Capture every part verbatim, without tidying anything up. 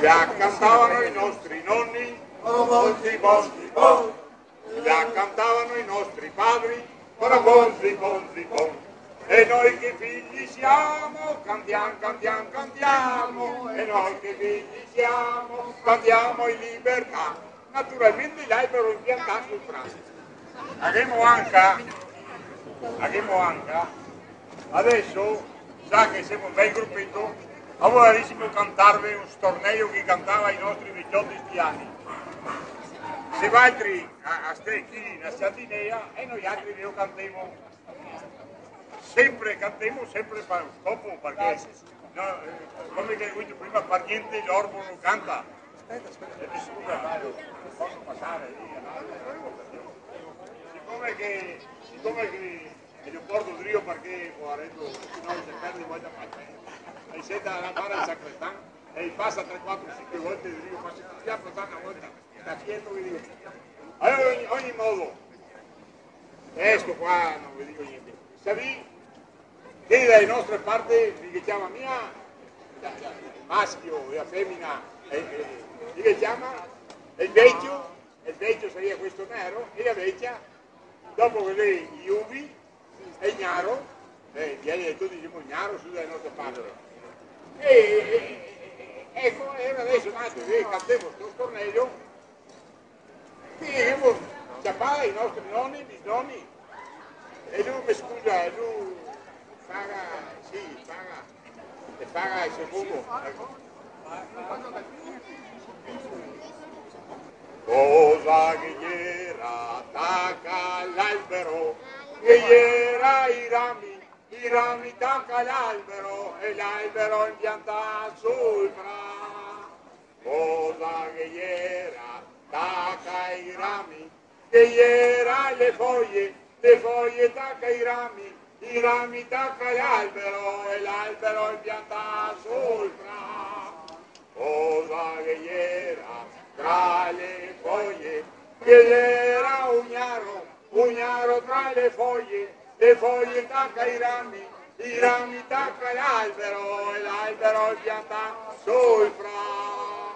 La cantavano i nostri nonni, bon, zi, bon, zi, bon. La cantavano i nostri padri, bon, zi, bon, zi, bon. E noi che figli siamo, cantiamo, cantiamo, cantiamo. E noi che figli siamo, cantiamo in libertà. Naturalmente l'albero impiantà sul prà. Aghemo anca, aghemo anca, adeso, za che semo un bel grupeto, a volerisimo cantarve un storneio che cantava i nostri vecioti sti ani. Se valtri a, a ste chi na sardinea, e noialtri ve lo cantemo. Senpre, cantemo senpre par scopo, parché, no, eh, come che go dito prima, par gnente l'orbo no canta. Speta, speta. Eh, me scusa, Mario, poso pasar lì, no? Sicome che, sicome che me lo porto drio parché, poareto, se no se perde, volta par te. E senta la bara del sacrestan, e pasa tre, quatro, sinque volte drio, ma se no, za, na volta, sta chieto, ve digo. Alora, ogni, ogni modo, e sto qua no ve digo gnente. Savì che da le nostre parte, i ghe ciama mia, da, da, el maschio e la femina, eh, eh, i ghe ciama el vecio, el vecio saria questo nero, e la vecia, dopo che l'è i uvi, el gnaro, eh, in dialeto disemo gnaro su da le nostre parte. E, e, e, eco, e adeso noialtri, eh, cantemo sto storneio, che gavemo ciapà i nostri noni, bisnoni. E lu, me scusa, lu paga, sì, paga, e paga el so fumo, eco. Cosa che iera taca l'albero, che iera i rami, i rami taca l'albero, e l'albero impiantà sul prà. Cosa che iera taca i rami, che iera le foie, le foie taca i rami, i rami taca l'albero, e l'albero impiantà sul prà. Cosa che iera tra le foie, che iera un gnaro, un gnaro tra le foie, le foie taca i rami, i rami taca l'albero, e l'albero impiantà sul prà.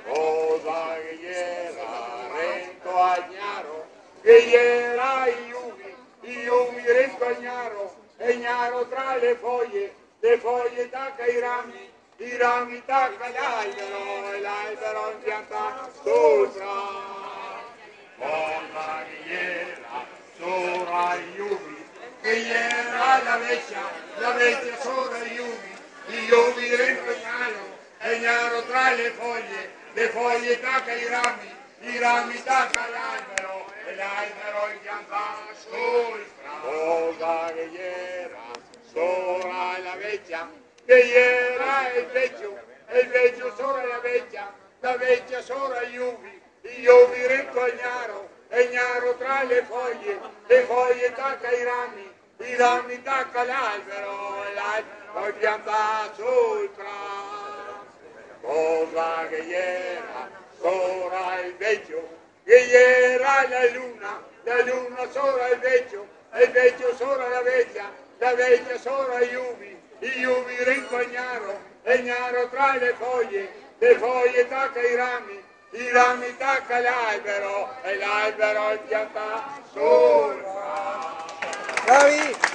Cosa che iera rento al gnaro, che iera i uvi, i uvi rento al gnaro, e el gnaro tra le foie, le foie taca i rami, i rami taca l'albero, e l'albero impiantà sul prà. Cosa che iera sora i uvi, che iera la vecia, la vecia sora i uvi, i uvi rento al gnaro, e el gnaro tra le foie, le foie taca i rami, i rami taca l'albero, e l'albero impiantà sul prà. Cosa che iera sora la vecia, che iera el vecio, e el vecio sora la vecia, la vecia sora i uvi, i uvi rento al gnaro, e el gnaro tra le foie, le foie taca i rami, i rami taca l'albero, e l'albero impiantà sul prà. Cosa che iera sora el vecio, che iera la luna, la luna sora el vecio, e el vecio sora la vecia, la vecia sora i uvi, i uvi rento al gnaro, e el gnaro tra le foie, le foie taca i rami, i rami taca l'albero, e l'albero impiantà sul prà. Bravi!